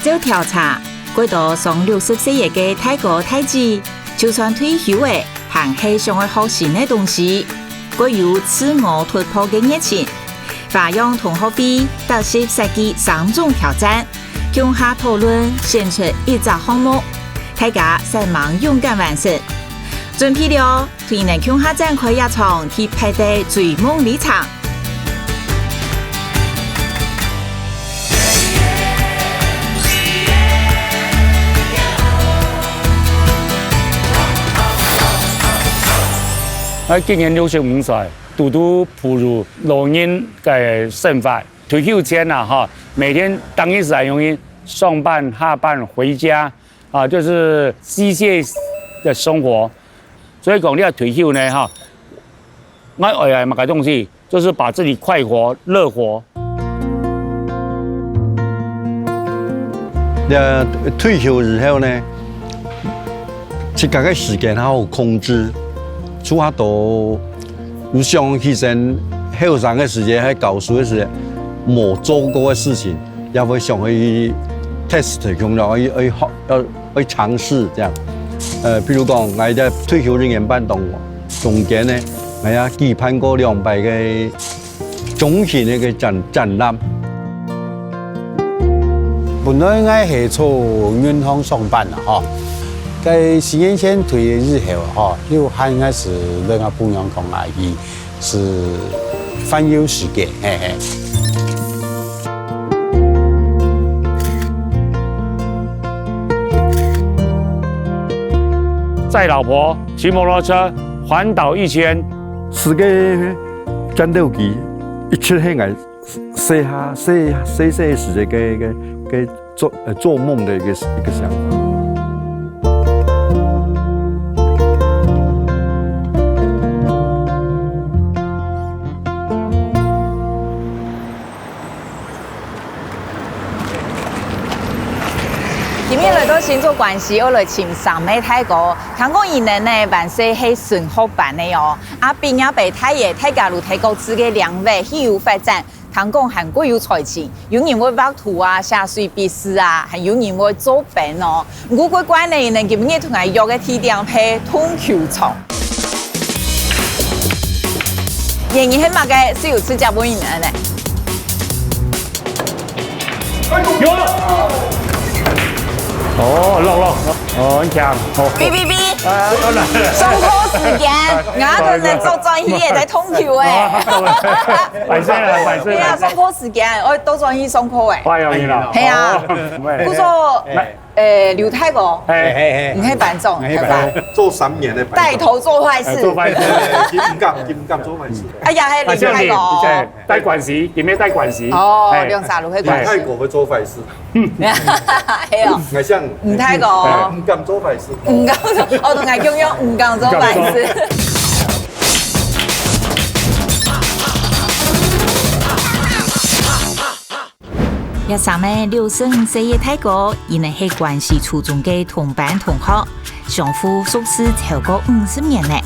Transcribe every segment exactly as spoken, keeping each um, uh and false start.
照調查，過多上六十歲个大哥大姊，就算退休了，還係想愛學新个東西，過有自我突破个熱情。花樣同學會特色設計三種挑戰，共下討論選出一隻項目，大家煞猛勇敢完成。準備了，同你共下展開這場特別个追夢旅程。 𠊎今年六十五歲，堵堵步入老人个生活。退休前啊，哈，每天當然係用於上班、下班、回家，啊，就是機械的生活。所以講，你要退休呢，哈，𠊎愛麼个東西，就是把自己快活、樂活。這退休以後呢，自家个時間較好控制，自家都有想起身後生个時間，還教書个時間，無做過个事情，也會想去test，共樣，愛，愛學，愛，愛嘗試這樣。呃，比如講，𠊎在退休人員辦當中，中間呢，𠊎也舉辦過兩擺个 中型个一個展，展覽。本來𠊎係做銀行上班个吼，該十年前退役以後吼，又還𠊎係摎𠊎餔娘講啊，佢係環遊世界，嘿嘿。載老婆騎摩托車環島一圈，世界 戰鬥機，一直係𠊎細下，細，細細時个，个，个做，呃，做夢的一個，一個想法。今日來到新竹關西，愛來尋三妹大哥。聽講佢等呢，還係係升學班个哦。 啊，畢業个大人，大家都在各自个領域去有發展，聽講還過有才情，有人會畫圖啊、寫水筆字啊，還有人會做兵哦。毋過怪怪呢，佢等今日同𠊎約个地點係投球場。原因係麼个？係有直接問佢等呢？ 有了。哦，落，落，哦，很強，哦。B B B，啊，上課時間，𠊎同你做轉去也在投球欸。啊，歹勢啦，歹勢，對啊，歹勢。上課時間，𠊎都轉去上課欸。快要贏了。係啊。哦，不錯。來，欸，劉大哥，嘿，嘿，嘿。你係班長，係吧？做三年个班長。帶頭做壞事。欸，做壞事。欸，佢毋敢，佢毋敢做壞事。哎呀，係劉大哥。啊，這樣子，對，帶關係，裡面帶關係。哦，欸。兩儕都係關係。欸。太過會做壞事。係哦。𠊎想，吳大哥。欸，毋敢做壞事。毋敢做，哦，同𠊎共樣，毋敢做壞事。毋敢做。 這三个六十五歲个大哥，佢等係關西初中个同班同學，相互熟識超過五十年了。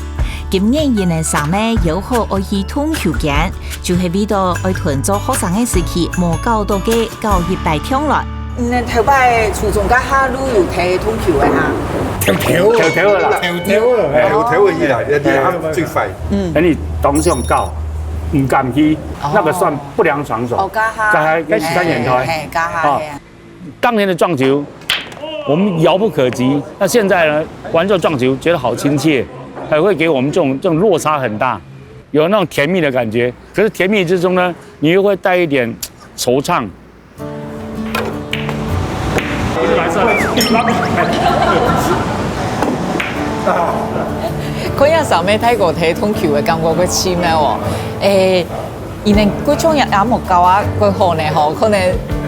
今年佢等三个約好愛去投球間，就係為著愛同做學生个時期無搞到个搞一擺暢來。你等頭擺初中該下就有在投球个哈？頭頭，頭頭个啦。頭頭个啦。欸，頭頭个啦，你，你最快。嗯。欸，你當想搞，毋敢去，哦。那個算 不良選手。哦，該下。該下，該十三年代。嘿，該下，哦。嘿啊。當年的撞球，我們遙不可及。那現在呢，玩這撞球覺得好親切，還會給我們這種，這種落差很大，有那種甜蜜的感覺。可是甜蜜之中呢，你又會帶一點惆悵。 看這三个大哥在投球个感覺較奇妙哦。欸，佢等過去也，也無教啊，較好呢吼，可能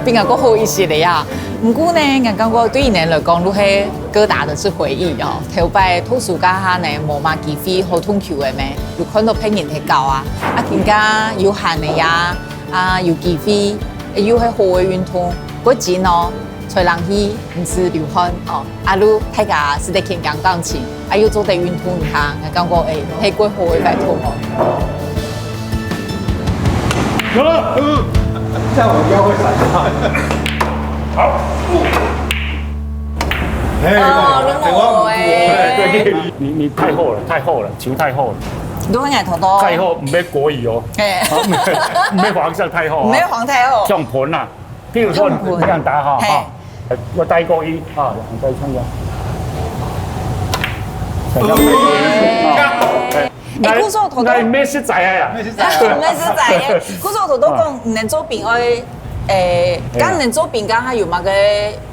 比𠊎較好一息个呀。毋過呢，𠊎感覺對佢等來講，就係較大个係回憶哦。頭擺讀書該下呢，無麼機會好投球个咩，就看到別人在搞啊，啊，更加有閒个呀。 啊，有機會，又係好个運動，較緊哦，吹冷氣，毋使流汗哦。啊，就大家使得牽牽感情，啊，又做得運動一下，𠊎感覺，欸，係較好个活動哦。有了，嗯，這樣我腰會閃到。好。嘿，哦，你好欸。對，你，你太后了，太后了，球太后了。你都很矮头的哦。太后毋係國語哦。哎。啊，毋係，毋係皇上太后啊。毋係皇太后。像盆啊，譬如說你這樣打哈，嘿。哈，我帶過一啊，我再唱一下。想要啊，哎。 欸，故所頭頭，該毋係實在个啦。毋係實在个。毋係實在个。故所頭頭講，毋能做兵愛，欸，係啊。敢毋能做兵，敢還有麼个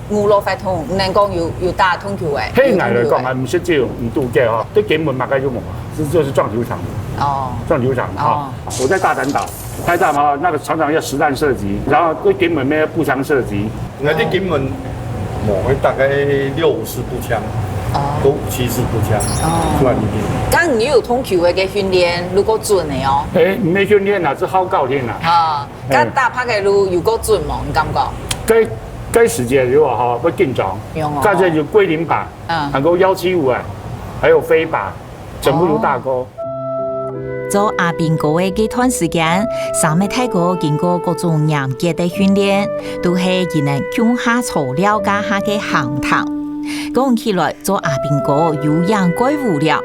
娛樂活動，毋能講有，有打通球个。嘿，𠊎來講啊，毋係只有毋堵个吼，對金門麼个就無啊，這就是撞球場。哦。撞球場啊。哦。我在大膽島，開大嘛，那個常常要實彈射擊，然後對金門咩步槍射擊， 𠊎在金門，無，大概六十步槍，哦。都五七十步槍，哦。突然間。敢你有通球个訓練，如果準个哦？欸，毋係訓練啦，係好教練啦。啊，欸。敢打拍个路有夠準無？你感覺？該，該時節如果吼，會緊張，有哦。該時節有桂林靶，嗯。還有幺七五啊，還有飛靶。 全部都打過。做阿兵哥个這段時間，三个大哥經過各種嚴格个訓練，都係佢等共下坐寮架下个閒談。講起來，做阿兵哥有影蓋無聊，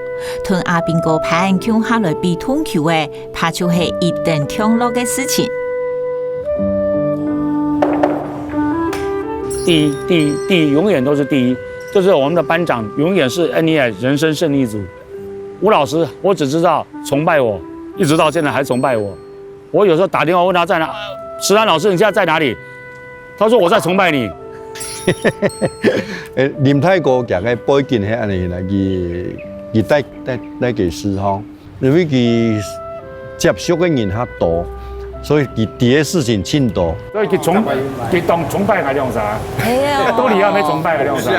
同阿兵哥伴共下來比通球个，怕就係一等暢樂个事情。第一，第一，第一，永遠都是第一，就是我們的班長永遠是N E S人生勝利組。 吳老師，我只知道崇拜我，一直到現在還崇拜我。我有時候打電話問他在哪，「石安老師，你現在在哪裡？」他說：「我在崇拜你。」欸，林大哥佢个背景係恁樣啦，佢，佢帶，帶，帶給師吼，因為佢接觸个人較多，所以佢知个事情盡多。 所以佢崇，佢當崇拜𠊎兩儕。哎呀。到底係毋係崇拜𠊎兩儕？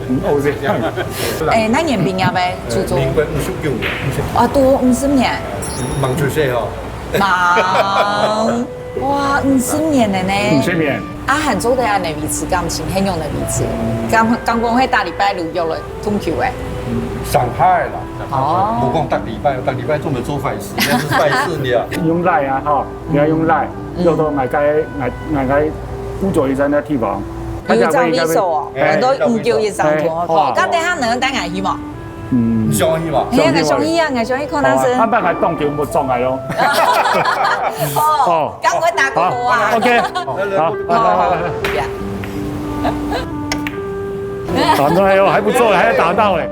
嗯，哦，係。欸，哪年畢業个？初中？民國五十九年，五十九。哦，讀五十年。吂出世吼。吂。哇，五十年了呢。五十年。啊，還做得恁樣維持感情，恁樣个維持。敢，敢講係逐禮拜六約來 通球个。嗯，上下个啦，上下个。哦。無講逐禮拜，逐禮拜專門做壞事，該係壞事了。用Line啊，吼，你愛用Line，嗯。有到𠊎个，𠊎，𠊎个輔佐醫生个地方。有一張list哦，哎，很多五九一三同學，哎，好啊。該等下能帶𠊎去無？嗯。你想去無？哎呀，𠊎想去啊，𠊎想去看醫生。好啊，慢慢來，當球莫撞𠊎哦。哦，哦。趕快打給我啊。好，OK，好，好，好，好。好。 打到，哎呦，還不錯，還有打到哎。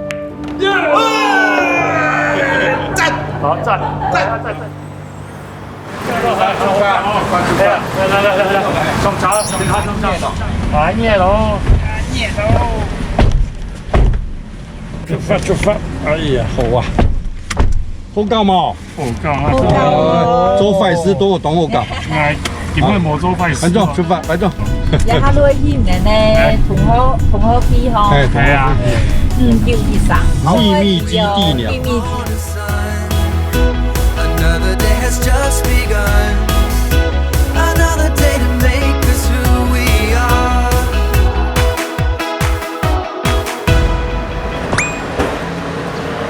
讚！好，讚，讚，讚，讚。來，來，來，來，來，上茶，上茶，上茶。啊，熱咯。啊，熱咯。出發，出發。哎呀，好啊。好搞無？ 好搞啊！好搞哦。做壞事都有當好搞。哎，根本無做壞事啊。來走，出發，來走。然後落去面呢，哎。同學，同學去吼。哎，同學去。哎呀。嗯，就一上。秘密基地呢。秘密基地。Another day has just begun. Another day to make us who we are.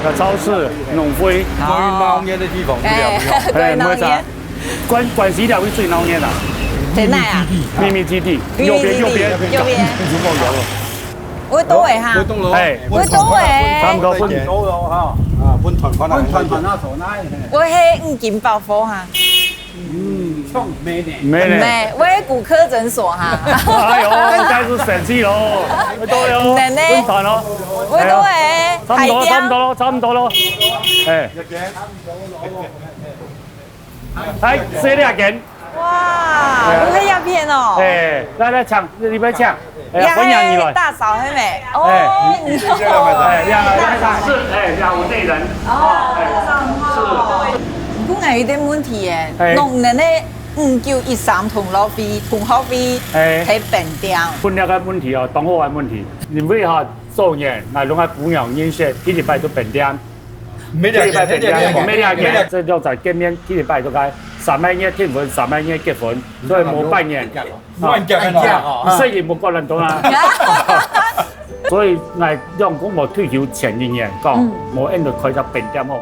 該超市、農會。哦。關於鬧熱个地方，哎，無聊，無聊。對，哎，鬧熱。無啥。關，關西這位最鬧熱啦。在哪啊？秘密基地。秘密基地，右邊，右邊。右邊。如果有了。會到位哈。會到位。哎。會到位。差不多分。到位哈。啊，分團團啊。分團團啊，走哪裡？我係五金百貨哈。 嗯，像美呢。美呢。美，我係骨科診所哈。哎呦，該係神氣咯。對哦，能呢。分團哦。我都會，哎呦，差不多，海雕。差不多咯，差不多咯。哎。來，這兩間。哇，哎呀。我係這片哦。哎，來，來，請，裡背請。 哎呀，歡迎你來。大嫂係無？哦，哎，你好。哎，呀，是，哎，呀，我內人。哦，哎，是。毋過𠊎有點問題耶，哎。農人个五九一三同樂會、同好會，哎。係飯店。問這個問題哦，當好个問題。因為哈，做年，𠊎攏愛姑娘認識，一禮拜都飯店。每兩天，一禮拜飯店，每兩天，每兩天。這就在見面，一禮拜都該，三個月訂婚，三個月結婚，所以無半年。 亂講个啦。亂講，哦。細人毋管恁多啦。所以𠊎用講我退休前一年講，嗯。無恁多開隻飯店好無？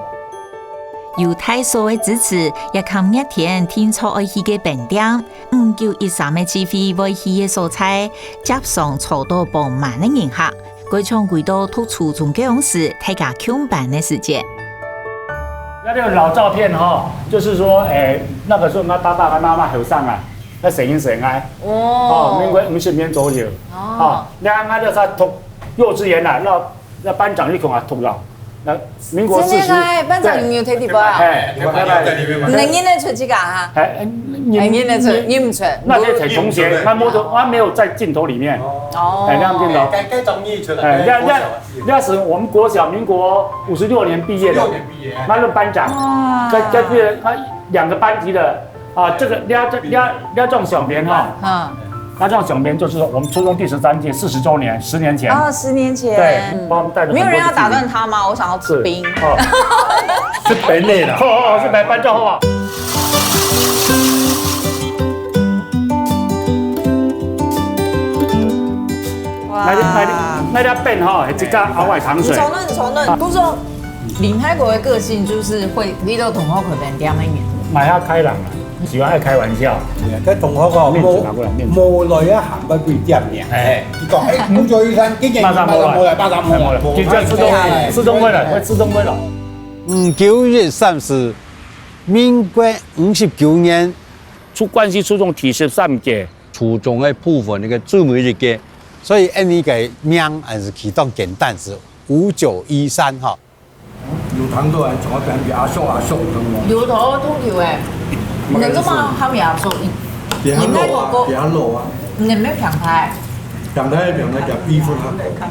有大嫂个支持，也看熱天定著愛去个飯店，五九一三个聚會會去个所在，輒常坐到傍滿个人客。該像歸到讀初中該央時，大家共班个時節。那个老照片哈，就是说，哎，那个时候那爸爸跟妈妈好上啊，那省一省啊，哦，民国五十年左右，哦，那那个他读幼稚园啊，那那班长一同啊读了，那民国四十，真的啊，班长有在里边啊？哎，你看看，你能认得出这个啊？哎，你哎，认得出，认不出。那些同学，他摸头，他没有在镜头里面，哦，哎，那样镜头。该该中意出来，哎，那那那时我们国小，民国五十六年毕业的，五十六年毕业，那任班长，哇，在在这他两个班级的啊，这个廖廖廖仲小平哈，嗯，廖仲小平就是我们初中第十三届四十周年，十年前，哦，十年前，对，把我们带的，没有人要打断他吗？我想要吃冰。哦，是本内的，哦哦，是白班长好不好？哇，那那那那冰哈，这个额外糖水，你从那你从那，不是说 林泰國个个性就是會，你都同學佢變點个人。蛮愛開朗啊，喜歡愛開玩笑。該同學哦，面子拿過來，面子。無來啊，行到對店呢。哎，佢講，哎，工作醫生，今日馬上無來，馬上無來，馬上無來，馬上無來。佢就自動，自動會來，會自動會來。嗯，九月三十，民國五十九年，出關西初中第十三屆，初中个部分个最尾一屆，所以恁呢个名還是起到簡單是五九一三哈。 有聽到啊，從我邊邊阿叔阿叔咁樣。有頭痛有誒，你个嘛喊阿叔，你太哥哥，別老啊，你沒有強開，強開強開講比分較高。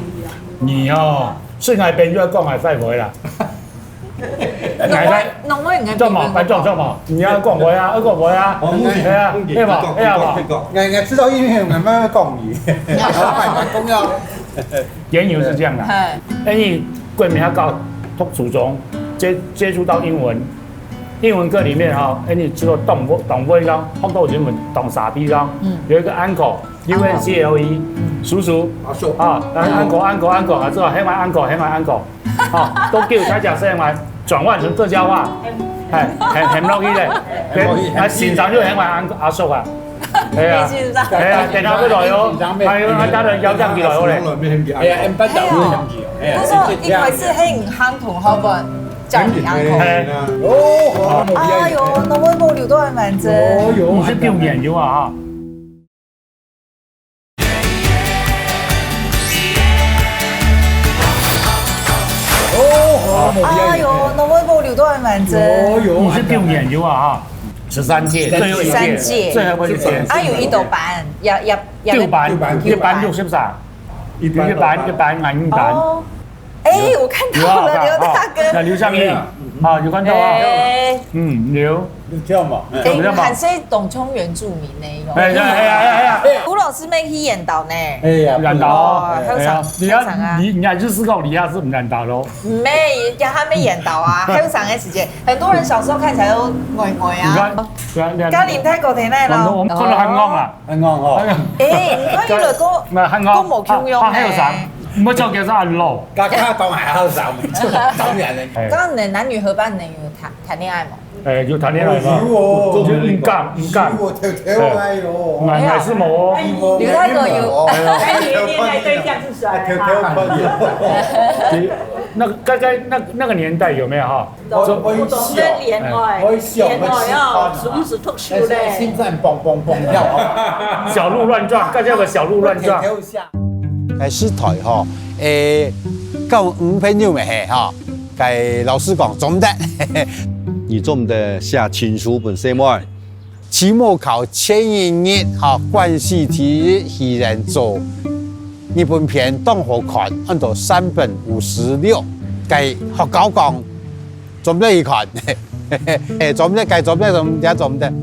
你哦，是哪邊又要講來再回啦？來來，弄我應該做嘛，班長做嘛，你要講話啊，要講話啊，哦，對啊，對吧？對吧？我我知道，因為我慢慢講你，我慢慢講要。原由是這樣的，因為 國民學校讀初中，接接觸到英文，英文課裡面哈，哎，你知道當會當會講，學到英文當傻逼講，有一個 uncle，U N C L E，叔叔，啊，uncle uncle uncle，啊，知道喊𠊎uncle，喊𠊎uncle，啊，都叫大家喊𠊎轉換成客家話，哎，喊喊落去咧，啊，先生就喊𠊎uncle阿叔啊。 係啊，係啊，等下會來哦，還有啊，當然要這樣子來哦咧。哎呀，恁班長，哎呀，不是一開始係毋喊同學講，叫你uncle。哦，哎喲，那我無留到還蠻真。五十九年有啊哈。 哎喲，那我無留到還蠻真。五十九年有啊哈，十三屆，最後一屆，十三屆，最後一屆。啊，有一斗班，也也也六班，六班六十三，一班一班，一班，哎，一班。哦，哎，我看到了，劉大哥。那劉尚義啊，有看到啊？哎，嗯，劉。 你知道嗎？哎，你看係東涌原住民那一種。哎，對，哎呀，哎呀，哎呀。吳老師乜去演導呢？哎呀，演導哦，哎呀，後生，你要，後生啊。你你還是講你還是演導咯？沒，也還沒演導啊。後生个時間，很多人小時候看起來都呆呆啊。你看，對啊，對啊。嘉玲太過天來了。我們我們看到很戇啊。很戇哦。哎，你看有的都，那很戇，都無共樣呢。啊，啊，後生，毋好叫佢做恁老。剛剛當然後生，當然了。哎。剛剛你的男女合班，你有談談戀愛嗎？ 哎，有談戀愛嗎？有哦。就硬幹，硬幹。有哦，偷偷哎喲。哎，還是無哦。哎，劉大哥有。哎，你的戀愛對象是誰？偷偷看的。那个，該該那那个年代有沒有哈？我我懂得戀愛，我小，戀愛哦，什麼時讀書嘞？心臟砰砰砰跳啊。小鹿亂撞，大家有個小鹿亂撞。偷偷下。哎，係台吼，哎，交女朋友未係哈？ 該老師講做毋得。你做毋得寫情書分細妹。期末考前一日，哈，關西第一戲院做日本片當好看，安到三本五十六。該學校講做毋得去看，做毋得，該做毋得，做毋得，做毋得。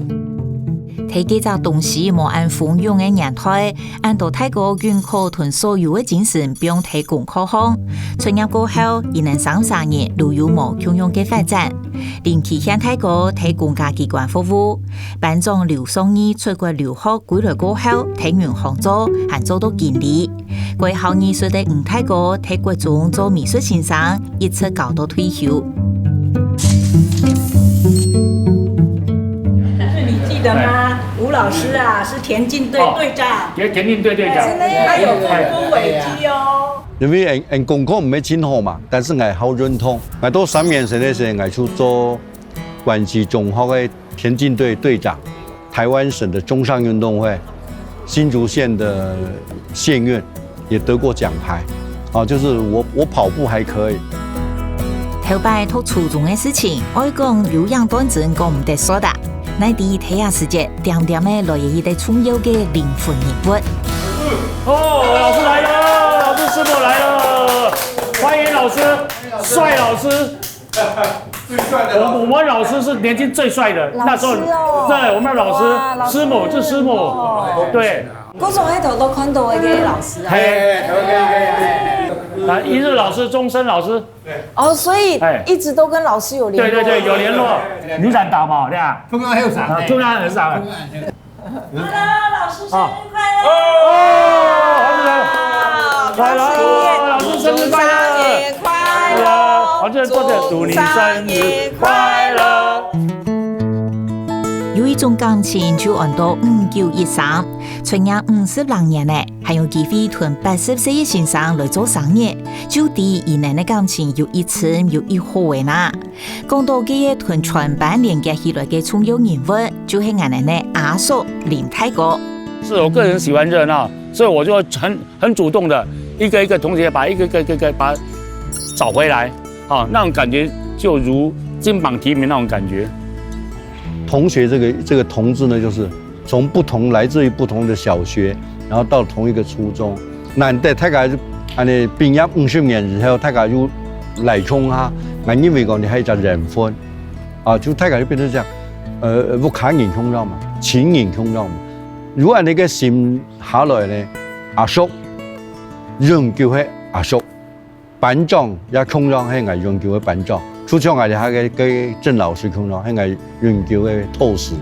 在該隻東西無恁風行个年代，恁多大哥用苦同所有个精神放在功課項。出業過後，佢等三儕人都有無共樣个發展。林啟憲大哥在公家機關服務，班長劉尚義出國留學歸來過後，在銀行做，還做到經理。 該校二十歲个吳大哥在國中做美術先生，一直教到退休。但是你記得嗎？吳老師啊，是田徑隊隊長。哦，田田徑隊隊長。真的耶。他有夫婦危機哦。因為𠊎，𠊎功課毋係盡好嘛，但是𠊎好運動。𠊎到三年生个時候，𠊎就做關西中學个田徑隊隊長，台灣省的中上運動會，新竹縣的縣運也得過獎牌。啊，就是我，我跑步還可以。頭擺讀初中个事情，愛講有影斷真講毋得煞啊。哪知在這時節，恬恬仔來一個重要个靈魂人物。哦，老師來了，老師師傅來了，歡迎老師，帥老師。最帥的老師。我，我們老師是年輕最帥的，那時候，老師哦。對，我們老師，哇，老師。師母，這師母，哦。對。高中那頭都看到一個老師啊。嘿。嘿，OK，OK，OK。啊，一日老師，終身老師。哦，所以哎。一直都跟老師有聯絡。對，對，對，有聯絡。你想打嘛，對吧？中央還有啥？啊，中央還有啥？中央還有啥？Hello，老師生日快樂！哦，好，好，好，來了，老師生日快樂！生日快樂！好，這坐著，祝你生日快樂！有一種感情就安到五九一三，出業五十零年了，還有機會同八十歲个先生來做生日，就知佢等个感情有幾深有幾好个啦。 講到這個同全班連結起來个重要人物，就係𠊎等个阿叔林大哥。是我個人喜歡熱鬧，所以我就很，很主動的一個一個同學把一個一個一個一個把他找回來，啊，那種感覺就如金榜題名那種感覺。同學這個，這個同志呢，就是 從不同，來自於不同的小學，然後到同一個初中。難得大家恁呢畢業五十年以後，大家又來共下，𠊎認為講你還有一隻緣分，啊，就大家就變成這樣，呃，屋下人共樣嘛，親人共樣嘛。如果恁呢个心下來呢，阿叔，永久係阿叔。 班長也共樣係𠊎永久个班長，就像𠊎這下个，个鄭老師共樣，係𠊎永久个導師，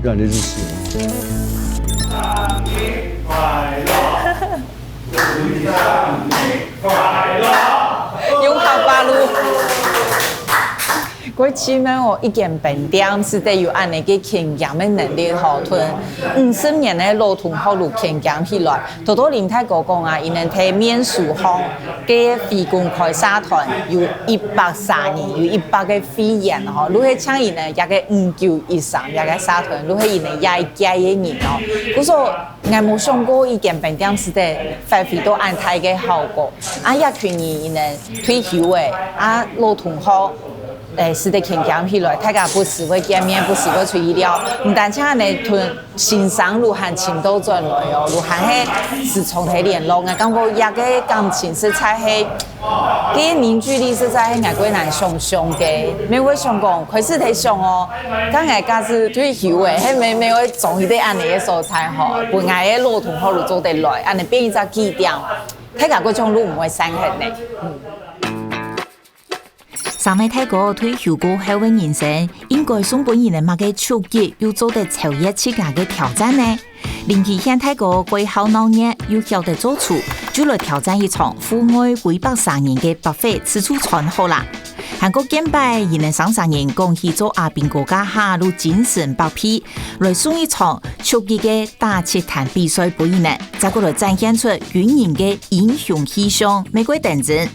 恁呢就係。生日快樂！生日快樂！用客話錄。 過去呢，哦，一間餅店使得有恁呢个牽牽个能力吼，同五十年个老同學就牽牽起來。頭頭林大哥講啊，佢等在面書項个非公開社團有一百儕人，有一百個會員吼，就係像佢等這個五九一三這個社團，就係佢等這一屆个人哦。故所，𠊎無想過一間餅店使得發揮到恁大个效果。啊，這群人佢等退休了，啊，老同學 誒，使得牽牽起來，大家不時會見面，不時會出去尞。毋單淨恁呢同先生就還尋到轉來哦，就還係時常在聯絡。𠊎感覺這個感情實在係，這個凝聚力實在係𠊎過難想像个。乜會想講，開始在想哦，該𠊎假使退休了，係毋係乜會轉去到恁呢个所在吼，分𠊎个老同學就做得來，恁呢變一隻據點，大家過種就毋會散忒呢。嗯。 三位大哥退休過後个人生，應該送分佢等麼个觸擊，又做得超越自家个挑戰呢？林奇憲大哥過好鬧熱，又曉得做廚，就來挑戰一場戶外幾百儕人个buffet自助餐好啦。還過見擺，佢等三儕人講起做阿兵哥該下就精神百倍，來送一場觸擊个打七攤比賽分佢等，再過來展現出軍人个英雄氣象，乜過當真。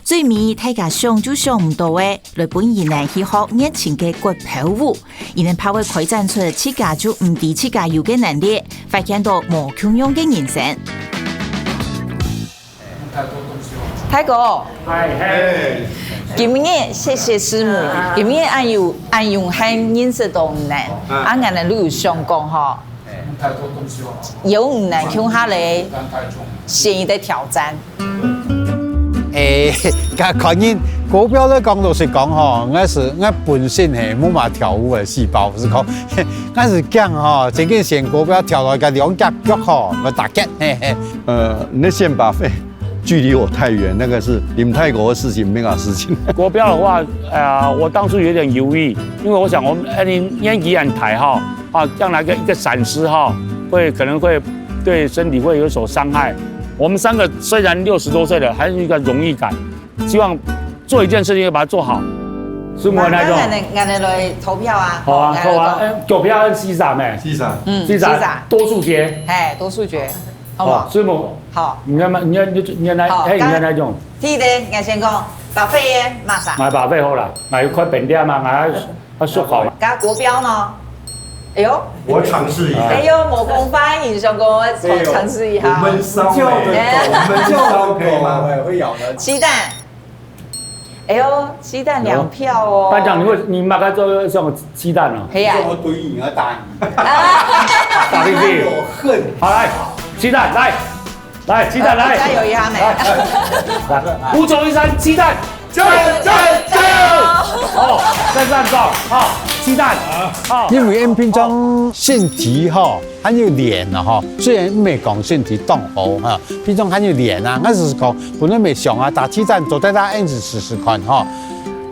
最尾大家想就想毋到个，來分佢等去學熱情个割包舞，佢等怕會開展出自家就毋知自家有个能力，發現到無共樣个人生。大哥，哎，嘿。今日謝謝師母，今日恁有，恁榮幸認識到你呢，啊，𠊎等就有想講吼， 有你等共下來，先一個挑戰。誒，該看人，股票來講，老實講吼，𠊎係，𠊎本身係無麼跳舞个細胞，係講，𠊎係驚吼，正經選股票跳落該兩隻腳吼，會打結，嘿嘿。呃，你選buffet，距離我太遠，那個是林大哥的事情，沒有事情。國標的話，呃，我當初有點猶豫，因為我想我們，呃，年紀很大哈，啊，將來個一個閃失哈，會，可能會對身體會有所傷害。我們三個雖然六十多歲了，還是一個榮譽感，希望做一件事情要把它做好。師母，那種。那，那，那來投票啊。好啊，好啊，投票。呃，投票係四儕咩？四儕。嗯，四儕，四儕。多數決。嘿，多數決。好無？哦，師母，好。你愛買，你愛，你愛，你愛哪，好，嘿，你愛哪種？第一个，𠊎先講，buffet个，麼儕？買buffet好啦，買一塊餅店嘛，買要，要熟好嘛。加國標呢？哎喲，我尝试一下。哎喲，無公開，你想講我尝，尝试一下。我焖燒欸，哎，我焖燒可以嗎？哎，會咬的。雞蛋。 哎喲，雞蛋兩票哦。班長，你會，你麼个做這種雞蛋哦？係啊。這麼對你啊，打你。打屁屁。有恨。好，來，雞蛋，來，來，雞蛋，來。加油一下呢。來，來，五九一三，雞蛋，加油，加油，加油！哦，再上上，好，雞蛋，好。因為𠊎平常身體吼，還有練啊吼，雖然毋係講身體當好哈，平常還有練啊，𠊎係講本來毋係想啊，打雞蛋做得啦，恁樣試試看吼。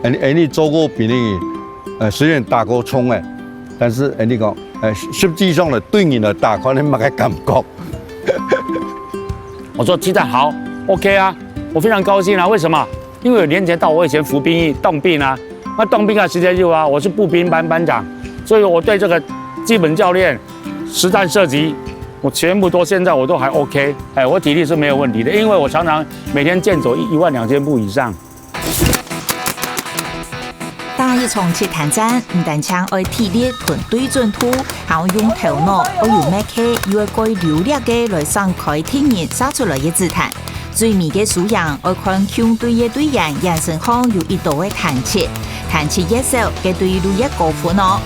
恁，恁樣做過比你，呃，雖然打過衝欸，但是恁樣講，呃，實際上呢，對你來打，可能麼个感覺。我說雞蛋好，OK啊，我非常高興啊。為什麼？因為有連結到我以前服兵役、當兵啊。那當兵的時間就啊，我是步兵班班長，所以我對這個基本教練、實戰射擊，我全部都現在我都還OK。哎，我體力是沒有問題的，因為我常常每天健走一，一萬兩千步以上。 打一場實彈戰，毋單淨愛體力同對準度，還愛用頭腦，愛有默契，又愛較流利个來閃開敵人射出來个子彈。最尾个輸贏愛看共隊个隊員眼神項有幾多个彈出，彈出越少，該隊就越高分哦。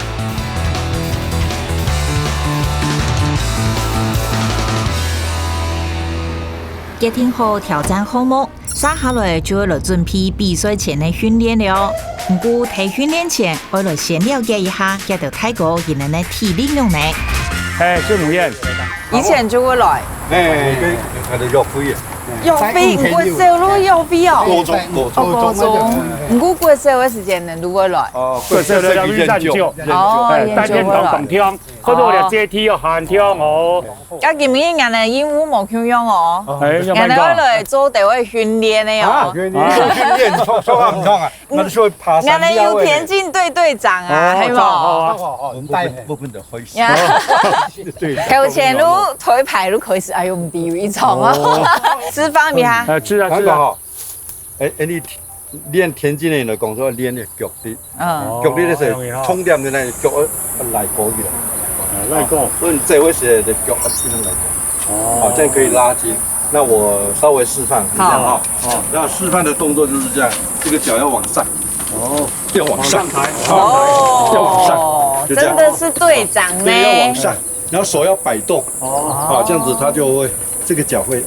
決定好挑戰項目，接下來就愛來準備比賽前个訓練了。毋過，在訓練前，愛來先了解一下，這兜大哥佢等个體力仰呢？哎，師母院。以前就會來。哎，對，他的約會啊。約會，你國小就約會哦？高中，高中。哦，高中。毋過國小个時間呢，就會來。哦，國小就約會。哦，哎，研究會來。當天當當天。 看到這階梯哦，很跳哦。啊，今日𠊎个任務無共樣哦。哎，要慢走。𠊎个來做兜个訓練个哦。啊，訓練，訓練，衝，衝啊，毋衝啊，那就會爬山。𠊎个有田徑隊隊長啊，哦，係無？好啊。我們帶，我們的會師。呀。對。頭前路，頭一排路開始，哎喲，毋知有一種哦。哦。示範一下。哎，是啊，是啊。難怪哈。 哎，哎，你練田徑个人來講，說練个腳力，嗯。腳力个時候，哦，重點在哪裡？腳要拉高起來。哦，拉高。所以你這位是的腳要盡量拉高。哦。好，這樣可以拉筋。那我稍微示範一下哈。好。哦。那示範的動作就是這樣，這個腳要往上。哦。要往上。往上抬。哦。要往上。哦，就這樣。真的是隊長呢。對，要往上，然後手要擺動。哦。啊，這樣子他就會，這個腳會。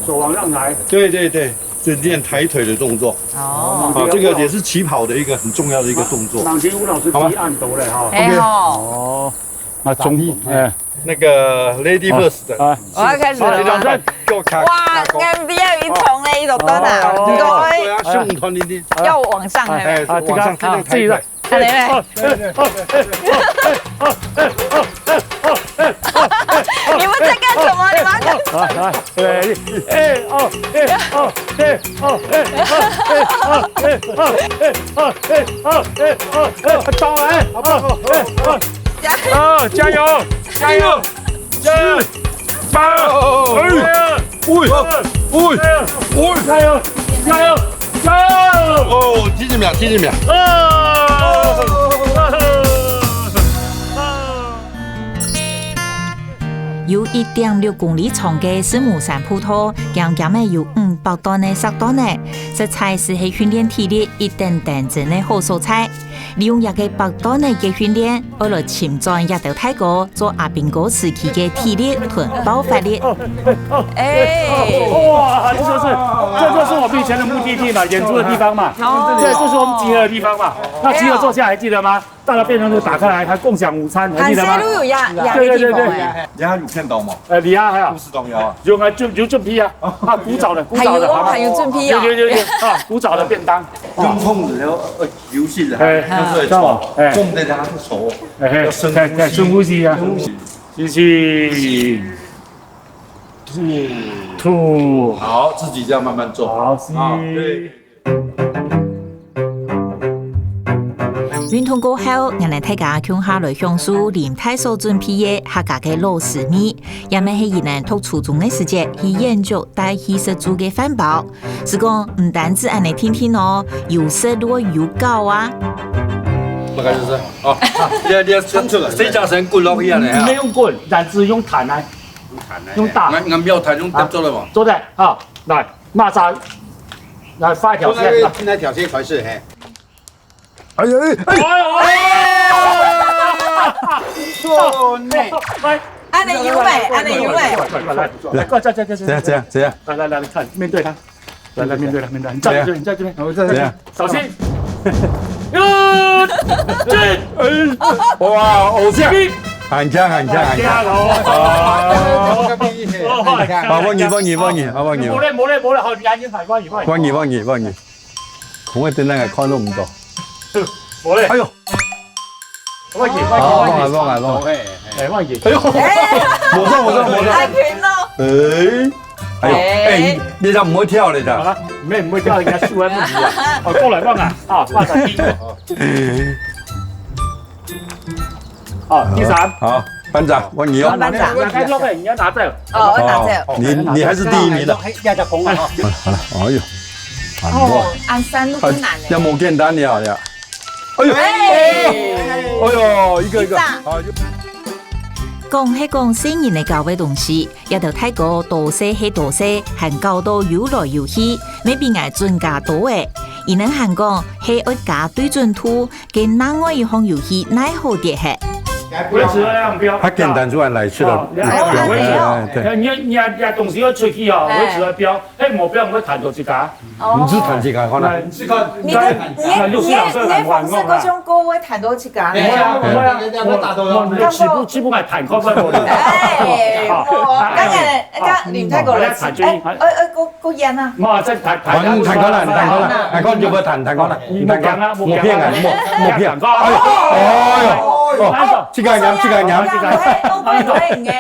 手往上抬。對，對，對。 就練抬腿的動作。哦。啊，這個也是起跑的一個很重要的一個動作。望，望吳老師，好嗎？比恁多了哈。哎，好。哦，那中，哎。那個lady first的。啊。我要開始了嗎？好，掌聲。哇，𠊎比較有一重嘞，一重多少？哦。你講，哎。對啊，胸很你，你。要往上，哎，哎，往上，這個，這個抬腿。 恁樣咧。你們在幹什麼？你們要幹什麼？來，來，來，一，二，一，二，一，二，一，二，到位，好不好？加油！啊，加油，加油！ 十、八、哦，哦，哦，哎，喂，喂，喂，加油，加油，加油！哦，第一名，第一名。啊！有一點六公里長个聖母山步道，漸漸仔有五百段个石段仔，實在係訓練體力一等等真个好所在。 利用這個八段个訓練，愛來尋轉這兜大哥做阿兵哥時期个體力同爆發力。哎。哇，這就是，這就是我們以前的目的地嘛，演出的地方嘛。哦。對，就是我們集合的地方嘛。那集合坐下，還記得嗎？大家便當就打開來，還共享午餐，還記得嗎？還是有呀，呀，對，對，對，對。地方哎。你還有看到嗎？呃，你啊，還有。故事當中啊。有啊，就，有準備啊。啊，古早的，古早的，還有哦，好嗎？還有準備哦。有，有，有，有，啊，古早的便當。 用銃子，然後，呃，游戏的，哎，就是冲，哎，冲的他的手，哎，要深呼吸，哎，哎，深呼吸啊。深呼吸。吸气，吐，吐。好，自己这样慢慢做。好，吸。啊，对。運動過後，𠊎等大家共下來享受林大嫂準備个客家个老滋味，也乜係佢等讀初中个時節去遠足帶去食晝个飯包。係講毋單止恁呢定定哦，有食落有搞啊！大概就是哦，你你要伸出來，這叫伸滾落去啊，你啊你用滾，但是用彈啊，用打，俺俺沒有彈，用彈做了嘛。做得好，來，馬上來畫一條線，現在現在挑戰才是嘿，哎呀哎哎，不错呢。來，恁呢有味，恁呢有味。來，來，來，來，來，來，來，來，怎样怎样怎样？來來來，你看，面對他，來來面對他，面對他，你站這邊，你站這邊，我这样小心，哇，偶像，很强很强很强。哦，好，换你换你换你，好换你，無咧無咧無咧，好，你安靜，換你換你，换你换你换你，我等下看都唔到。無咧，哎呦，換你換你好，忘了換你，忘了忘了。哎，換你，哎呦，我中我中我中。太平了。哎，哎呦，哎，你这样不会跳了的。啊，你們毋會跳，人家輸啊不輸啊，哦，過來換啊，啊，換上第一個，好，第三。好，班长，换你哦。班长，你要開落去，你要拿走。哦，我拿走。你你还是第一名的。哎，壓隻風啊！好了好了，哎呦，哦，恁山路困難呢。要冇简单了呀。哎呦，哎呦，一个一个，一张好，就講係講細人仔搞个東西，這兜大哥多細係多細，還搞到有來有去，乜比𠊎準加多誒。佢等還講係愛加對準度，該另外一項遊戲哪好跌係。維持熱量標。他簡單出来来吃了。哦，你要維持哎，对，你你你東西要出去哦，維持熱標，係目標會彈到自家。你只弹这个看啦。你是看，你的你的你的你的方式嗰種歌會彈到自家。我我我我起步起步來彈，看看我。哎，我剛才剛林太哥來，哎哎，我我演啊。嘛，再彈彈。弹弹看啦，弹看啦，弹看就不要弹，弹看啦，你莫讲啊，莫骗啊，莫莫骗。哎呦，哎呦，哦，这个人，这个人。我不会呢。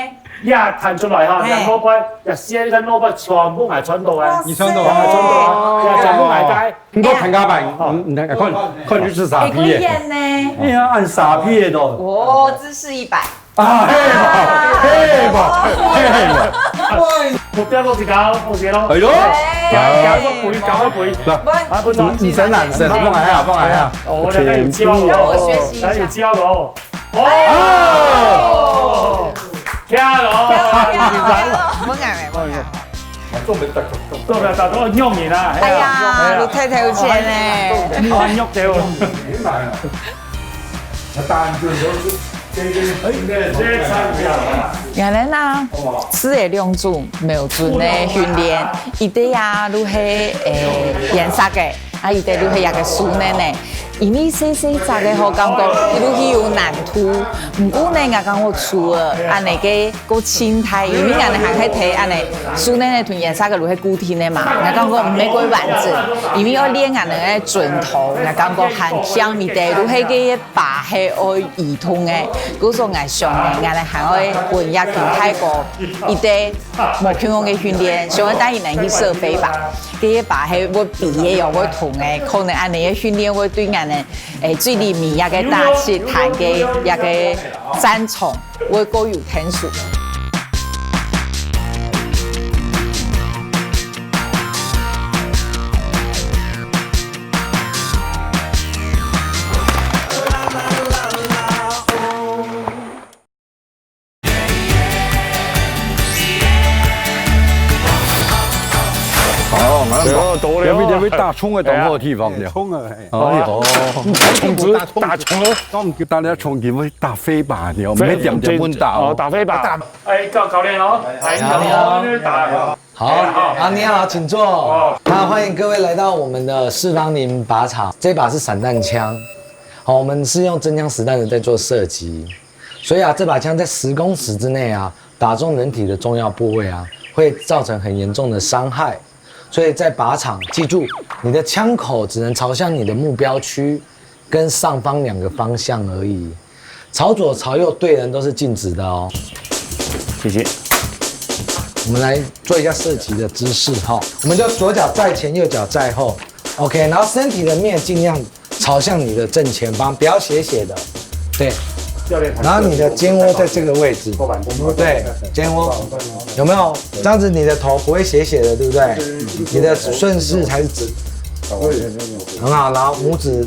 呀，彈出來哈，哎然後背，呀，寫个腦背全部係穿到个，你穿到全部係穿到个，呀，全部係个。你给我弹个板，嗯，你看，看你是傻哎，逼耶。可以演呢。哎呀，按傻逼的都。哦，姿势一百。啊，嘿吧，嘿吧，嘿吧。目標都是搞，好些咯。哎呦，行行个肥，搞个肥。来，啊，不錯，你你先拿，你先拿，放下，放下。哦，我來有教讓我哦，學習一下來有教哦。哦，哦，跳咯，不敢不敢。做不了，打到肉你啦。哎呀，你太太有錢呢。你還肉掉。答案就是这个，哎，这个差不多。原來呢，係个兩種標準个訓練，一个啊，就係誒顏色个，啊，一个就係一个手能个。因為細細隻个吼，感覺佢就係有難度。毋過呢，𠊎感覺除了恁呢个个心態，因為𠊎呢還係睇恁呢手能个同顏色个就係固定个嘛，𠊎感覺毋係過完整，因為要練𠊎呢个準頭，𠊎感覺還強一點，就係个 把係愛移動个，故所𠊎想呢，𠊎等還愛分一群大哥一个無共樣个訓練，想愛帶佢等去射飛靶。這个靶係會飛个又會動个，可能恁呢个訓練會對𠊎等誒最裡面一个打擊彈个一个戰場會過有天數。 哦，蛮好。有没有有没有打冲个动作地方的？冲啊，嘿。哎呦，冲子打冲了。当然大家冲击会打飞靶的，我们点点问打哦，哦。打飞靶。哎，教教练哦，哎，教练哦，打。好，啊，你好，请坐。好，欢迎各位来到我们的四方林靶场。这把是散弹枪，好，我们是用真枪实弹的在做射击，所以啊，这把枪在十公尺之内啊，打中人体的重要部位啊，会造成很严重的伤害。所以在靶场，记住，你的枪口只能朝向你的目标区，跟上方两个方向而已。朝左朝右对人都是禁止的哦。谢谢。我们来做一下射击的姿势哈，我们就左脚在前，右脚在后，OK，然后身体的面尽量朝向你的正前方，不要斜斜的，对。教练，然后你的肩窝在这个位置，对，肩窝有没有？这样子你的头不会斜斜的，对不对？你的顺势才是直，很好。然后拇指，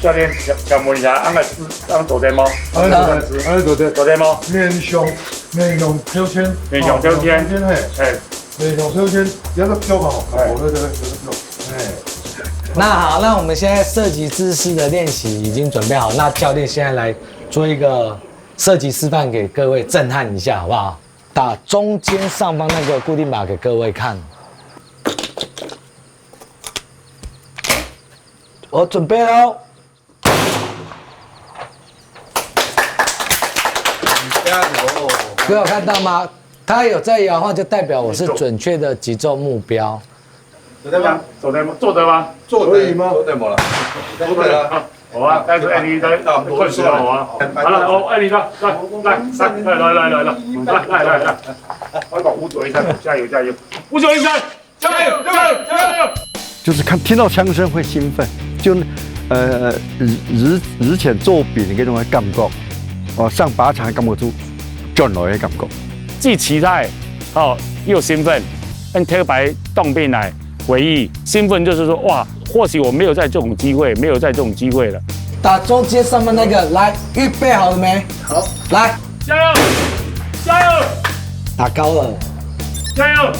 教练，想问一下，俺个俺做得吗？俺做得，俺做得，做得吗？面向面向标签，面向标签，面向标签，嘿，哎，面向标签，有个标嘛，哎，我那个有个标，哎。那好，那我们现在射击姿势的练习已经准备好，那教练现在来做一个射击示范给各位震撼一下，好不好？打中间上方那个固定靶给各位看。我准备喽。不要看到吗？它有在摇晃，就代表我是准确的击中目标。做得吗？做得吗？做得吗？可以吗？做得吗？做得了。好啊，但是哎，你再那我们过去了，好啊。好了，哦，哎，你看，来来来来来来来来来来，我把五九一三，加油加油，五九一三，加油加油加油！就是看听到枪声会兴奋，就呃日日日前做兵的那种感觉，哦，上靶场的感觉就转来的感觉。既期待，哦，又兴奋，跟特白当兵来回忆，兴奋就是说哇，或许我没有在这种机会，没有在这种机会了。打中间上面那个，来，预备好了没？好，来，加油，加油，打高了，加油，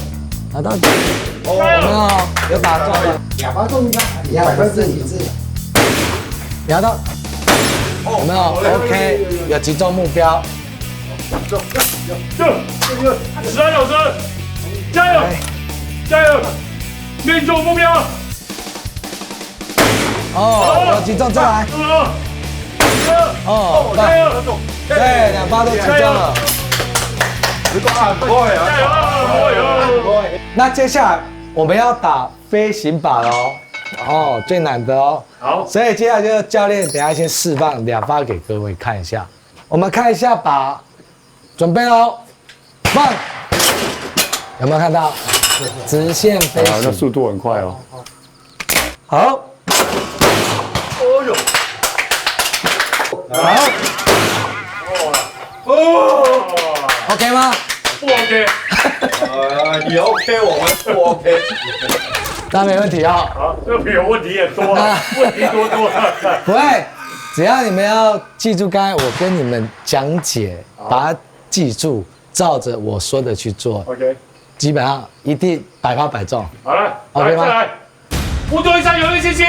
拿到，哦，有没有？有打中了，两发中一发，两发中一次，拿到，有没有？OK，有击中目标。加油，十二小时，加油，加油，命中目标。哦，有击中，再来。哦，加油，对，两发都击中了。加油，加油！那接下来我们要打飞行靶了哦，哦，最难的哦。好，所以接下来就是教练等一下先示范两发给各位看一下。我们看一下靶，准备哦，放，有没有看到？直线飞行，啊，那速度很快哦。好，哦哟，好，哦，OK吗？不 OK。呃，你 OK，我们不 OK。那没问题啊。好，这比有问题也多了，问题多多了。不会，只要你们要记住刚才我跟你们讲解，把它记住，照着我说的去做，OK，基本上一定百发百中。好了，OK吗？来，再来，五九一三，有没有信心？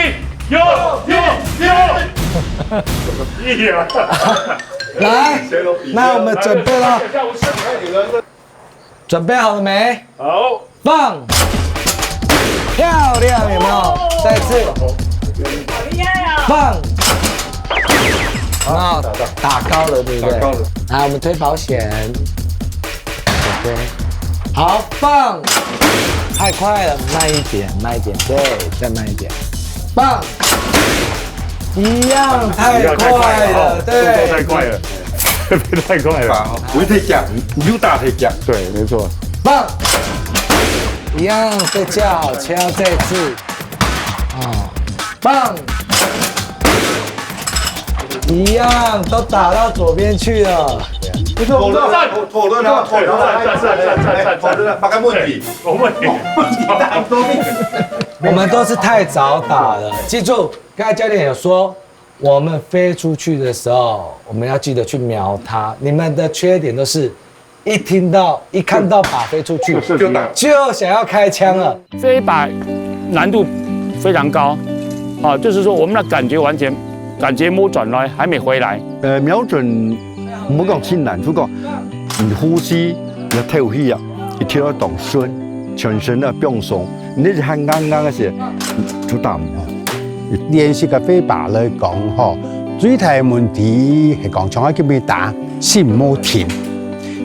有，有，有。哎呀，来，那我们准备了，准备好了没？好，放，漂亮，有没有？再一次，放。啊，打高了，对不对？打高了。来，我们推保险。OK，好，放。太快了，慢一点，慢一点，对，再慢一点，放。一样太快了，对，动作太快了，太快了，不会太讲，你就打太讲。对，没错。放。一样，再叫，敲再次。哦，放。一样，都打到左边去了。不错，不错，讨论啊，讨论啊，讨论啊，讨论啊，没问题，没问题，没问题，太多。我们都是太早打了。记住，刚才教练有说，我们飞出去的时候，我们要记得去瞄它。你们的缺点都是一听到、一看到靶飞出去，就打，就想要开枪了。这一把难度非常高，啊，就是说我们的感觉完全，感觉没转来，还没回来。呃，瞄准，莫讲困难，就讲你呼吸、你的透气啊，一定要当顺，全身要放松。你一下硬硬个时，就打毋好。练习个飞靶来讲吼，最大个问题系讲，像我今日打，心无停，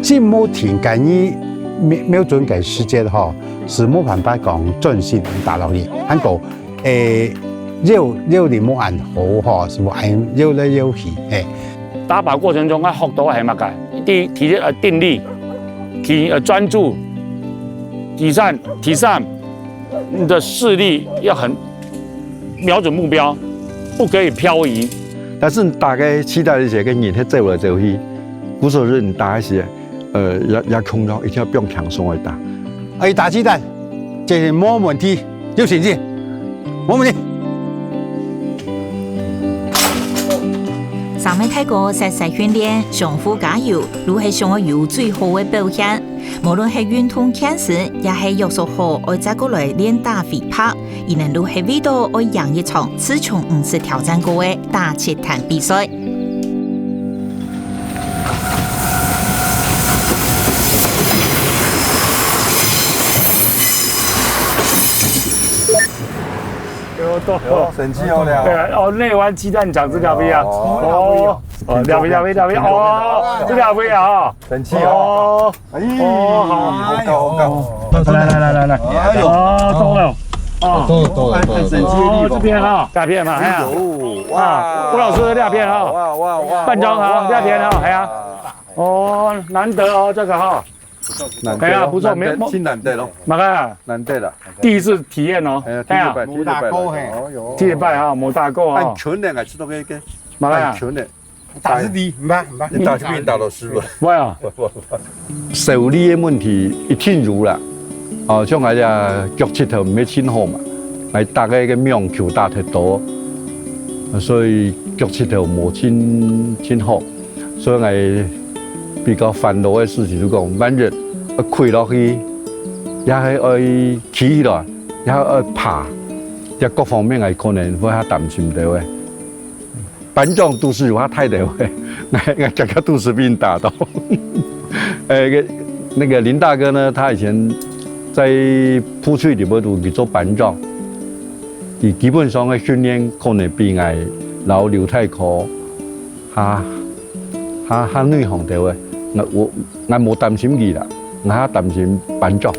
心无停，个你瞄瞄准个时节吼，是无办法讲专心打落去。还过，诶，有有你无安好吼，是无安有来有去，嘿。打靶过程中，啊，学到个系么个？第一，体力，呃，定力，第，呃，专注，第三，第三，你的视力要很瞄准目标，不可以漂移。但是你打个气弹个時，个人係走來走去，故所係你打个時，呃，也，也共樣一定愛放輕鬆个打。哎，打氣彈，這係無問題，有信心，無問題。三位大哥實實訓練，相互加油，就係想愛有最好个表現。無論係運動健身，也係約束好，愛再過來練打飛拍， 佢等都係為著愛贏一場自強毋識挑戰過个打氣彈比賽。有到。有，神氣哦了。對啊，哦，內灣雞蛋獎是兩位啊。哦。哦，哦，兩位，兩位，兩位，哦，是兩位啊，哦。神氣哦。哦。 哎，哦，好。好高，好高。来，来，来，来，来。哎呦。哦，中了。哦。中了，中了，中了，中了。哦，这边哈，这片嘛，哎呀。哎呦，哇。啊，吴老师的这片哈。哇，哇，哇，半张哈，哇，这片哈，哎呀。哦，难得哦，这个哈。难得哦，哎呀，不错，难得，没，没，真难得咯。哪个啊？难得了。第一次体验哦。哎呀，第一次拜，哎呀。第一次拜，第一次拜，哎呦。第一次拜哈，没打过啊。按拳的，哎，知道个，个。哪个啊？按拳的。 打是的，毋怕，毋怕。你打就比你打到輸了。喂啊。手力个問題一定有啦。哦，像𠊎這腳膝頭毋係盡好嘛，𠊎打个，个網球打忒多，所以腳膝頭無盡，盡好。所以𠊎比較煩惱个事情就講，萬一愛跪落去，也係愛企起來，也係愛爬，這各方面𠊎可能會較擔心个。 班長肚屎有較大兜个，𠊎，𠊎遽遽肚屎分人打到。呃，个，那個林大哥呢，他以前在部隊裡背肚去做班長，佢基本上个訓練可能比𠊎摎劉大哥較，較，較內行兜个。𠊎，𠊎，𠊎無擔心佢啦，𠊎較擔心班長。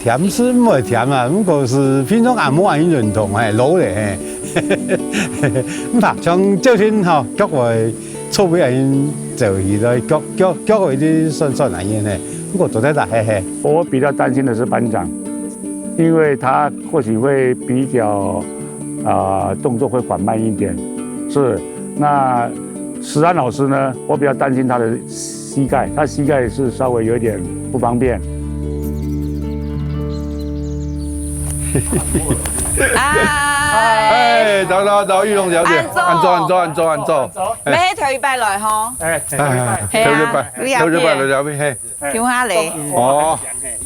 忝是毋會忝啊，毋過係平常也無恁樣運動，嘿，老咧，嘿。毋怕，像朝晨吼，腳會坐位恁樣走起來，腳，腳，腳會一直酸酸恁樣，嘿。毋過做得啦，嘿嘿。我比較擔心的是班長，因為他或許會比較，啊，動作會緩慢一點，是。那石安老師呢，我比較擔心他的 膝蓋，他膝蓋是稍微有一點不方便。哎，哎，早，早，早，玉龍小姐，安坐。安坐，安坐，安坐，安坐。哎。你係頭一擺來吼？哎，哎，哎，頭一擺，哎呀，頭一擺來這位，嘿。哎。聽下咧。哦。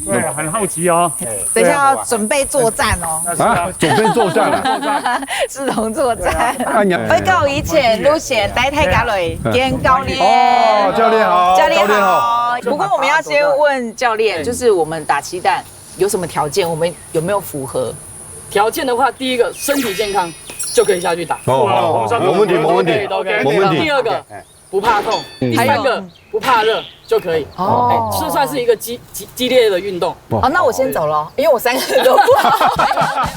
對，很好奇哦。等一下要準備作戰哦。啊，準備作戰了。 志同作戰。啊，你，會教以前，路線帶大家來見教練。哦，教練好，教練好。教練好。不過我們要先問教練，就是我們打氣彈有什麼條件，我們有沒有符合？條件的話，第一個，身體健康就可以下去打。哦，好，好，好，沒問題，沒問題，都可以，都可以。沒問題。第二個， 不怕痛，嗯。第三個，還有，不怕熱就可以。哦。哎，這算是一個激，激，激烈的運動。哦，那我先走了，因為我三個都不好。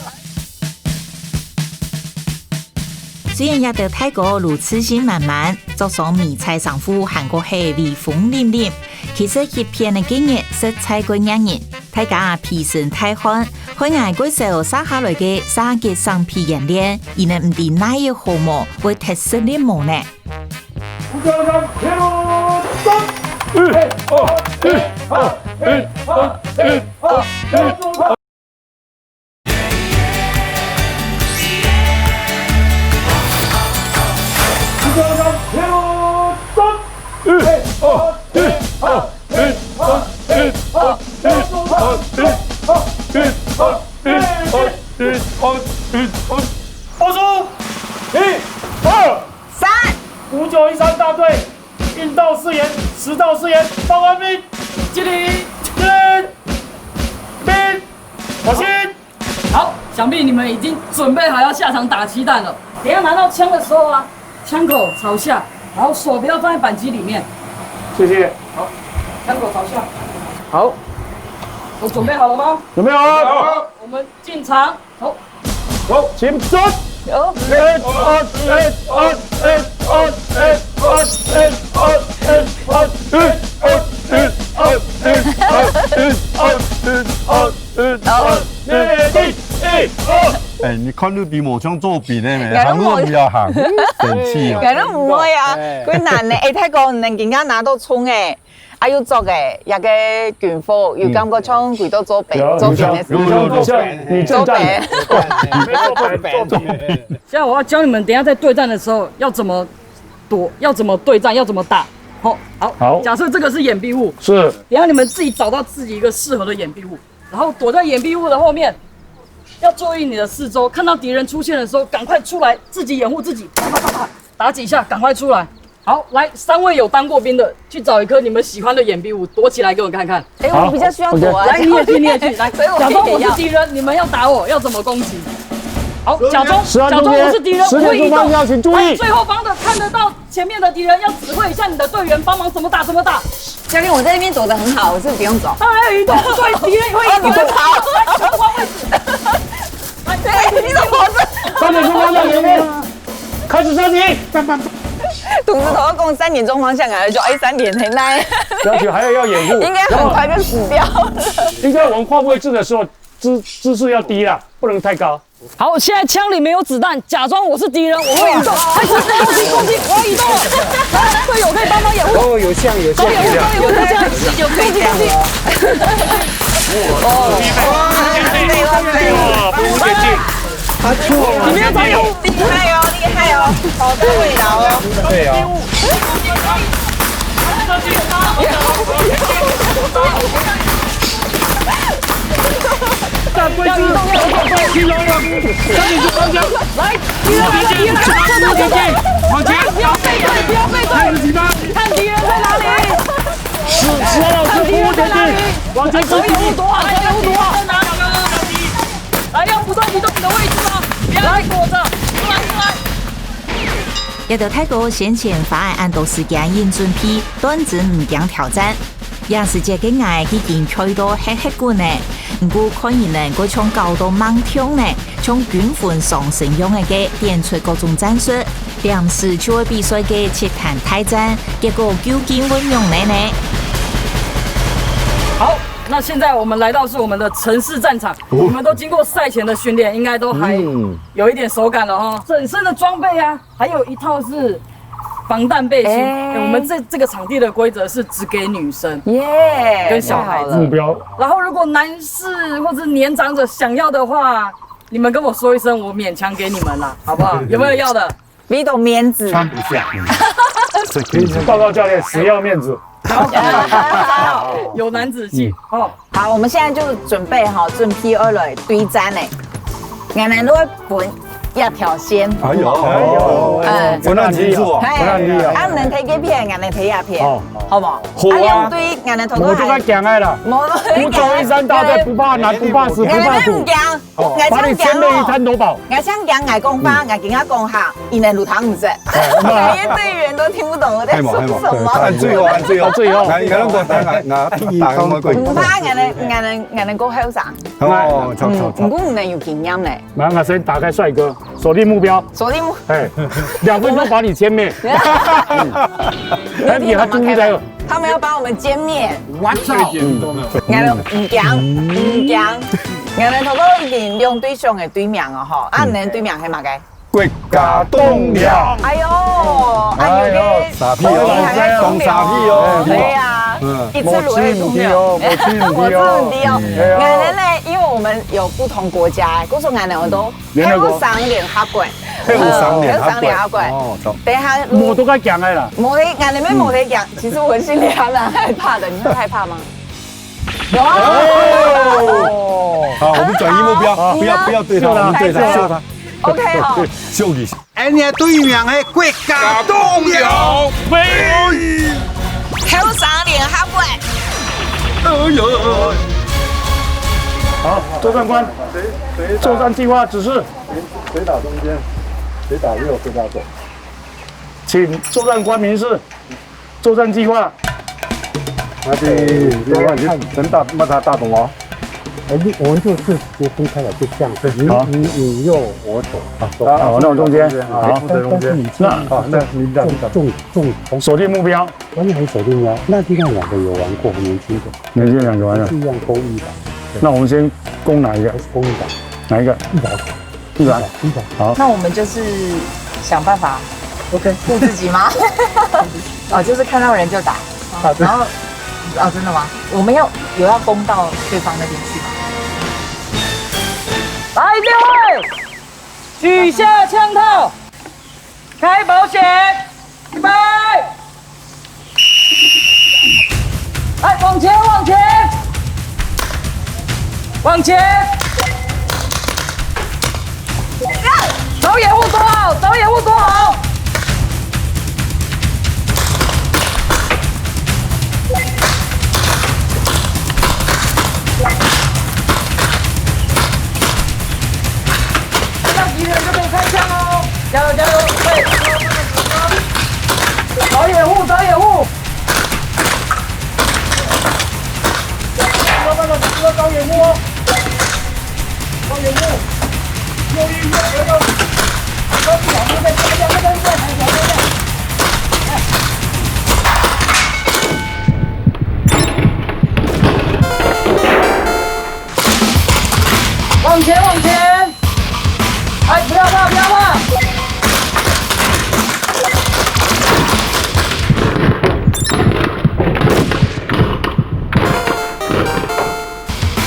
雖然這兜大哥如自信滿滿，著上迷彩衫褲還過係威風凜凜，其實一片个經驗實在過惹人。大家披身大汗，還過燒煞下來个三級生皮炎練，佢等毋知哪一項目會忒食力無呢？ 报数，一、二、三。五九一三大队，应到四员，迟到四员，报完毕。敬礼。敬礼。兵，小心。好，想必你们已经准备好要下场打气弹了。等一下拿到枪的时候啊，枪口朝下，然后手不要放在扳机里面。谢谢。好，枪口朝下。好，都准备好了吗？准备好了。好，我们进场。 好，走。请转。有。一二一二一二一二一二一二一二一二一二一二一二一二，ready，一二。哎，你看你比我像作弊的咩？行路不要行，生气哦。人都不會啊，哎。困難呢。哎，大哥，你今天拿到銃哎，啊又捉哎，那個軍火，有感覺像回到做兵，有，做兵的時候。有，有，有，有，你正站。做兵。作弊，作弊。現在我要教你們，等一下在對戰的時候要怎麼躲，要怎么对战，要怎么打。好，好，好。假设这个是掩蔽物，是。等一下你们自己找到自己一个适合的掩蔽物，然后躲在掩蔽物的后面，要注意你的四周，看到敌人出现的时候，赶快出来，自己掩护自己，啪啪啪啪，打几下，赶快出来。好，来，三位有当过兵的，去找一颗你们喜欢的掩蔽物，躲起来给我看看。哎，我比较需要躲啊。好，OK。来，你也去，你也去，来，所以我也要。假装我是敌人，你们要打我，要怎么攻击？好，假装，十点钟，假装我是敌人，十点钟方向，我会移动。请注意。来，最后方的看得到前面的敌人，要指挥一下你的队员帮忙怎么打，怎么打。教练，我在那边躲得很好，我是不用走。当然要移动，所以敌人也会移动。哦，你们跑。来，全换位置。来，对，你怎么这？三点钟方向，前面。 开始射击。同事同我講三點鐘方向啊，就哎三點很耐。要求还要要掩护，應該很快就死掉了。然后应该我们换位置的时候，姿姿势要低啦，不能太高。好，现在枪里没有子弹，假装我是敌人，我会移动，开始攻击攻击，我要移动了。队友可以帮忙掩护。哦，有像有像都有像有像有像，攻击攻击攻击攻击。哇，哇，哇，哇，哇。 你们要找掩护。厉害哦，厉害哦，好在位了哦。对哦。站位置，要移动，要移动，要移动。来，敌人来了，敌人来了，往前，不要背对，不要背对，看敌人在哪里。十，十二老师，服务前进，往前走。找掩护躲好，找掩护躲好。 来，用不断移动你的位置哦，不要躲着，出来，出来。這兜大哥先前花恁多時間緊準備，當真毋驚挑戰。這時節个𠊎已經𤸁到歇歇滾呢，毋過看人呢，過像搞到猛跳呢，像軍訓上身樣个，點出各種戰術，臨時就會比賽个七彈大戰，結果究竟會仰般呢？好，那現在我們來到是我們的城市戰場。 你們都經過賽前的訓練，應該都還有一點手感了哈。整身的裝備啊，還有一套是防彈背心。哎，我們這這個場地的規則是只給女生耶，跟小孩子。太好了。目標。然後如果男士或是年長者想要的話，你們跟我說一聲，我勉強給你們啦，好不好？有沒有要的？ 你懂面子。穿不下。報告教練，死要面子。有男子氣哦。好，我們現在就準備好，準備要來對戰了。𠊎等都會分一條線。哎喲，哎喲，哎，分恁清楚哦。嘿，分恁清楚哦。啊，你等睇這片，𠊎等睇這片，哦，好不好？好啊。啊，兩隊，𠊎等頭頭還，我就較強个啦。無，不做一山大隊，不怕難，不怕死，不怕苦。𠊎等毋驚。 哦，把你前面一灘都包。𠊎想講，𠊎講話，𠊎跟佢講下，佢等都聽毋識。哎，那𠊎个隊員都聽不懂我在說什麼。哎嘛，哎嘛，對，最後，最後，最後。來，來，來，來，來，打開魔鬼。毋怕，𠊎等，𠊎等，𠊎等過後生。哦，好，好，好。嗯，毋過你等有經驗咧。來，𠊎先打開帥哥，鎖定目標。鎖定目，哎，兩分鐘把你殲滅。哎，你還注意到？ 他們要把我們殲滅。What's up？嗯，𠊎等毋驚，毋驚。𠊎等頭頭已經用對象个隊名哦，吼，啊，你等隊名係麼个？國家棟樑。哎喲，哎喲，哎喲，沙皮哦，當沙皮哦。對啊，嗯，一直摎佢講。無趣毋去哦，無趣毋去哦。無趣毋去哦。哎喲。𠊎等呢，因為我們有不同國家，故所𠊎等有都 聯合國。後生聯合國。後生聯合國。後生聯合國。哦，懂。等一下，無都該講个啦。無得，𠊎等無得講。其實我心裡還蠻害怕的，你會害怕嗎？哦。好，我們轉移目標，不要，不要對他，我們對他，秀他。OK，好。秀一下。哎，你的隊名係國家棟樑。喂。後生聯合國。哎喲。好，作戰官，作戰計劃指示。 谁打中间，谁打右，谁打左。请作战官明示，作战计划。那就，那就等大，把他打懂哦。哎，你，我们就是直接分开来，就这样。你，好。你，你右，我左。啊，好，那我中间。好。但，但是你注意，那，好，那你这样，你这样。中，中，中。锁定目标。关键很锁定哦，那地方两个有玩过，很年轻的。年轻两个玩的。是一样勾一吧？那我们先攻哪一个？还是勾一吧？哪一个？一百。是吧？好。那我们就是想办法 OK。 顾自己吗？哦，就是看到人就打。好的。然后，哦，真的吗？我们要有要攻到对方那边去吗？来，列位，取下枪套，开保险，预备。 来，往前，往前，往前！找掩护，躲好，找掩护，躲好！看到敌人就可以开枪哦！加油，加油！对，找掩护，找掩护！ 往前，往前！ 哎，不要怕，不要怕！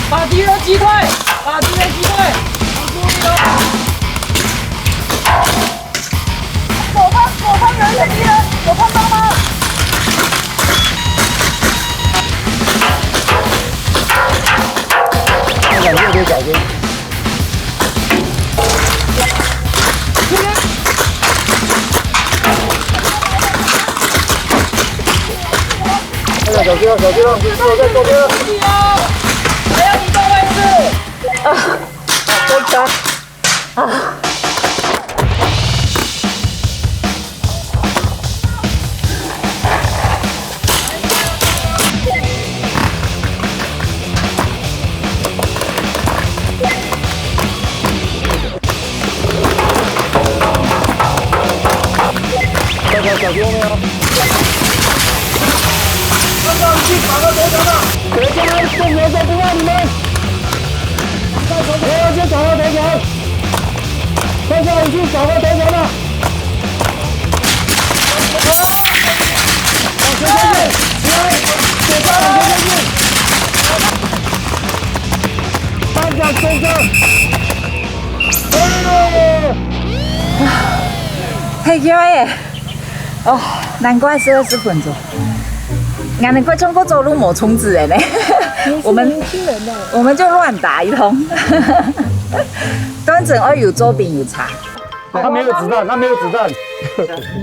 把敌人击退，把敌人击退！要注意哦！左方，左方有一个敌人，有看到吗？ 哎呀，小心啊，小心啊，小心啊，在左边啊。还要移动位置。啊，好紧张。啊。 大家小心后面哦！大家去打到头前了！等一下，共产党在不让你们！大家去打到头前！大家去打到头前了！ 太厉害耶！哦，难怪十二十分钟。俺能够通过走路没冲刺的呢。我们我们就乱打一通。端正二有周饼有茶。 他没有子弹，他没有子弹，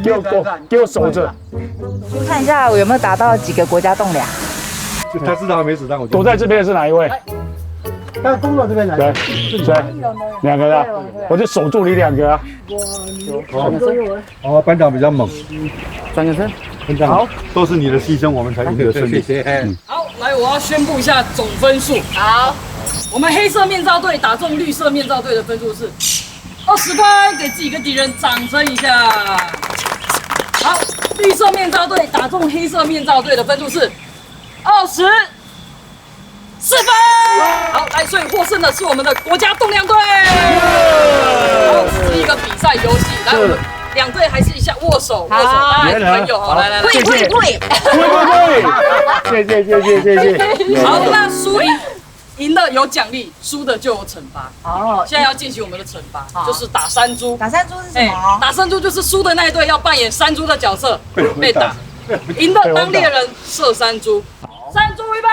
给我给我给我守着。先看一下我有没有打到几个国家栋梁。他知道他没子弹，我就躲在这边的是哪一位？他攻到这边来。对，对，两个啊，我就守住你两个啊。哦，班长比较猛。转个身。班长，好，都是你的牺牲，我们才赢得胜利。谢谢。嗯。好，来，我要宣布一下总分数。好。我们黑色面罩队打中绿色面罩队的分数是 二十分，给自己跟敌人掌声一下。好，绿色面罩队打中黑色面罩队的分数是二十四分。好，来，所以获胜的是我们的国家栋梁队。好，这是一个比赛游戏，来，我们两队还是一下握手，握手，好。大家还是朋友，好，来来来，会会会。谢谢谢谢谢谢谢谢。好，那输赢 赢的有奖励，输的就有惩罚。哦，现在要进行我们的惩罚，好。就是打山猪。打山猪是什么？哎，打山猪就是输的那一队要扮演山猪的角色，被打。被打。赢的当猎人射山猪。山猪预备。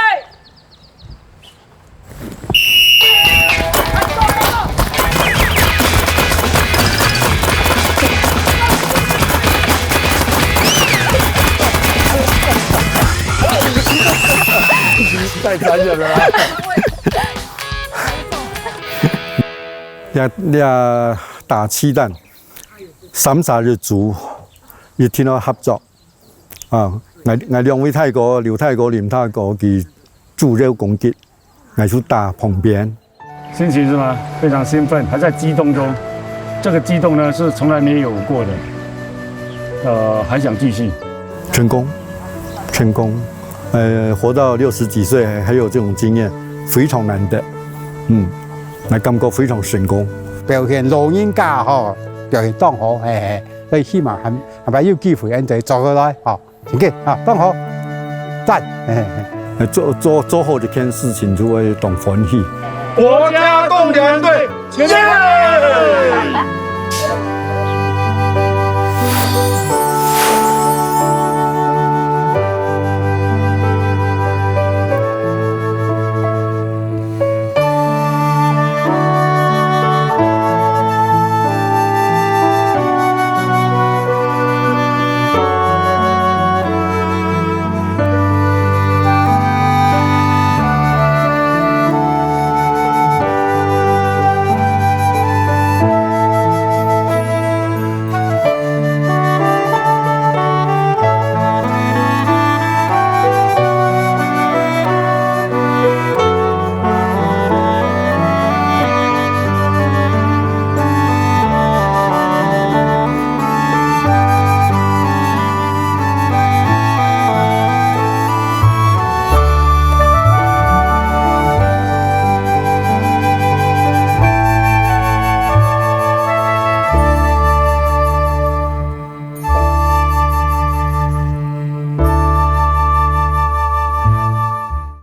太残忍了啦！ 这这打气弹，三十日煮，一定要合作。啊，𠊎𠊎两位大哥，刘大哥、林大哥，佢主要攻击，𠊎就打旁边。心情是吗？非常兴奋，还在激动中。这个激动呢，是从来没有过的。呃，还想继续。成功，成功。呃，活到六十几岁还还有这种经验，非常难得。嗯，那感觉非常成功。表現老人家吼，表現當好，嘿嘿，所以希望還，還有機會，恁樣再做過來，吼，真个，啊，當好，讚，嘿嘿嘿。做，做，做好一件事情就會當歡喜。國家共良隊，前進！